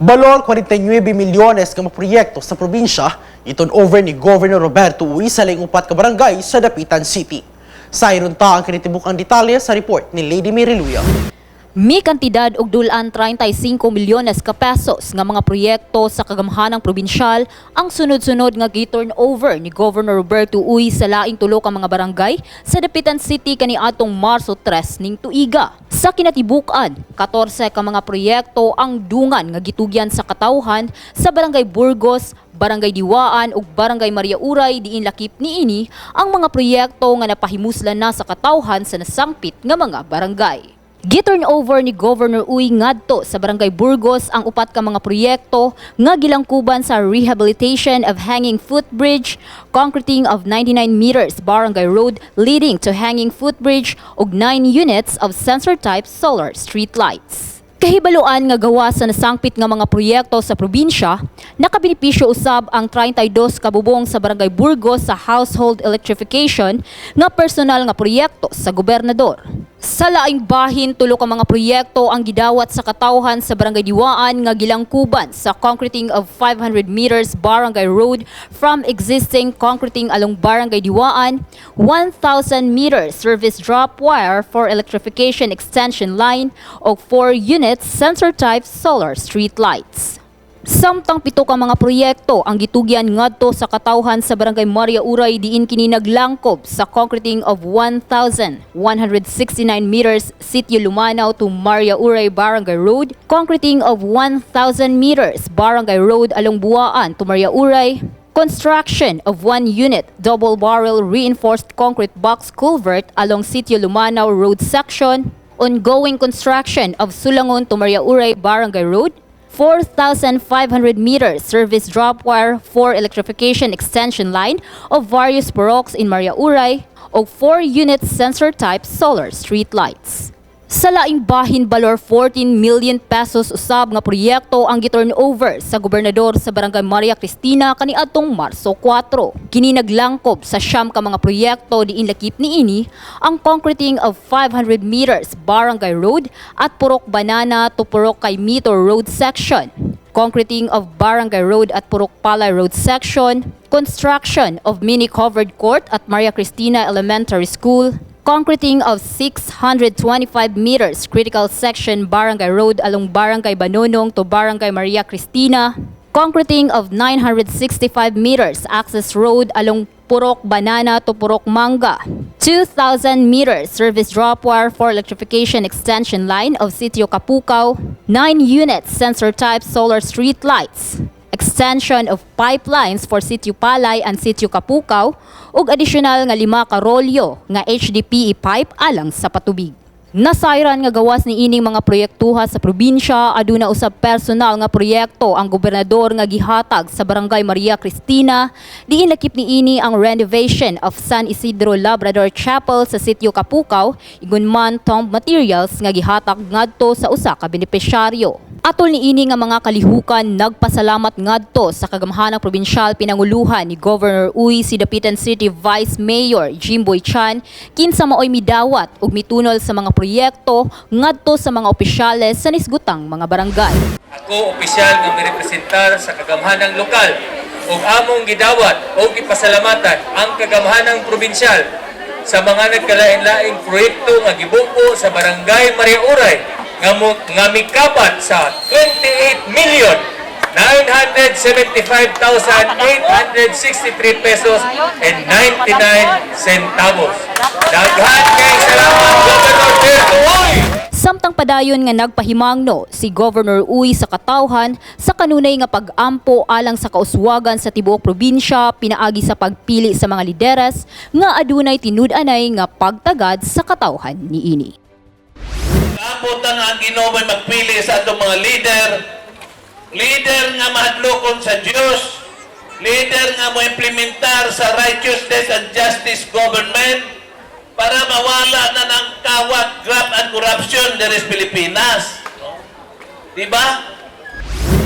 Balor 49 milyones nga mga proyekto sa probinsya i-turn over ni Governor Roberto Uy sa 14 ka barangay sa Dapitan City. Sayron ta ang kinitibuk-ang detalye sa report ni Lady Mary Luya. Mi kantidad og dul-an 35 milyones ka pesos nga mga proyekto sa kagamhanang probinsyal ang sunod-sunod nga gi-turn over ni Governor Roberto Uy sa laing tulo ka mga barangay sa Dapitan City kaniadtong Marso 3 ning tuiga. Sa kinatibuk-an, 14 ka mga proyekto ang dungan nga gitugyan sa katawhan sa Barangay Burgos, Barangay Diwaan ug Barangay Maria Uray, diin lakip niini ang mga proyekto nga napahimuslan na sa katawhan sa nasangpit nga mga barangay. Gi-turn over ni Governor Uy ngadto sa Barangay Burgos ang upat ka mga proyekto nga gilangkuban sa rehabilitation of hanging footbridge, concreting of 99 meters barangay road leading to hanging footbridge ug 9 units of sensor type solar street lights. Kahibaluan nga gawa sa nasangpit nga mga proyekto sa probinsya, nakabenepisyo usab ang 32 ka bubong sa Barangay Burgos sa household electrification nga personal nga proyekto sa gobernador. Sa laing bahin, tulo ka mga proyekto ang gidawat sa katawhan sa Barangay Diwaan nga gilangkuban sa concreting of 500 meters barangay road from existing concreting along Barangay Diwaan, 1,000 meters service drop wire for electrification extension line o 4 units sensor type solar street lights. Samtang pito ka mga proyekto ang gitugyan ngadto sa katawhan sa Barangay Maria Uray, diin kini naglangkob sa concreting of 1,169 meters Sitio Lumanaw to Maria Uray Barangay Road, concreting of 1,000 meters Barangay Road along Buaan to Maria Uray, construction of one unit double barrel reinforced concrete box culvert along Sitio Lumanaw Road section, ongoing construction of Sulangon to Maria Uray Barangay Road, 4,500 meters service drop wire for electrification extension line of various puroks in Maria Uray o 4 unit sensor type solar street lights. Sa laing bahin, balor 14 million pesos usab nga proyekto ang gi-turn over sa gobernador sa Barangay Maria Cristina kaniadtong Marso 4. Kini naglangkob sa 9 ka mga proyekto, diin lakip niini ang concreting of 500 meters Barangay Road at Purok Banana to Purok Kaymito Road section, concreting of Barangay Road at Purok Palay Road section, construction of mini covered court at Maria Cristina Elementary School, concreting of 625 meters critical section Barangay Road along Barangay Banonong to Barangay Maria Cristina, concreting of 965 meters access road along Purok Banana to Purok Manga, 2,000 meters service drop wire for electrification extension line of Sitio Kapukaw, 9 units sensor type solar street lights, extension of pipelines for Sitio Palay and Sitio Kapukaw ug additional nga 5 ka rolyo nga HDPE pipe alang sa patubig. Nasayran nga gawas ni ining mga proyektuha sa probinsya, aduna usab personal nga proyekto ang gobernador nga gihatag sa Barangay Maria Cristina, diin lakip niini ang renovation of San Isidro Labrador Chapel sa Sitio Kapukaw, ingon man tomb materials nga gihatag ngadto sa usa ka benepisyaryo. Atol niini nga mga kalihukan, nagpasalamat ngadto sa kagamhanang probinsyal pinanguluhan ni Governor Uy si Dapitan City Vice Mayor Jimboy Chan, kinsa maoy midawat ug mitunol sa mga proyekto ngadto sa mga opisyales sa nisgutang mga barangay. Ako opisyal nga mirepresentar sa kagamhanang lokal ug among gidawat o gipasalamatan ang kagamhanang probinsyal sa mga nagkalain-laing proyekto nga gibuo sa Barangay Maria Uray nga mikabat sa 28 million 975,863 pesos and 99 centavos. Daghan kay salamat, Governor Berto Uy! Samtang padayon nga nagpahimangno si Governor Uy sa katawhan sa kanunay nga pag-ampo alang sa kauswagan sa tibuok probinsya pinaagi sa pagpili sa mga lideres nga adunay tinud-anay nga pagtagad sa katawhan niini. Kaamputan nga ang Ginoo may magpili sa atong mga leader, leader nga mahadlokon sa Dios, leader nga mo implementar sa righteousness and justice government para mawala na ng kawat, graft and corruption diri sa Pilipinas. No? Di ba?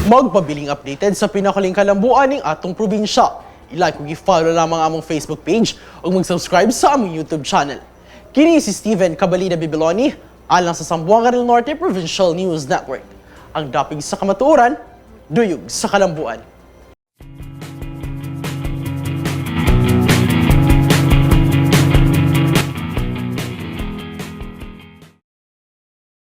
Magpabiling updated sa pinakaling kalambuan ng atong probinsya. I-like ug i-follow lamang among Facebook page ug mag-subscribe sa among YouTube channel. Kini si Steven Cabalina Bibiloni alang sa Zamboanga del Norte Provincial News Network. Ang dapig sa kamatuoran, Duyog sa kalambuan.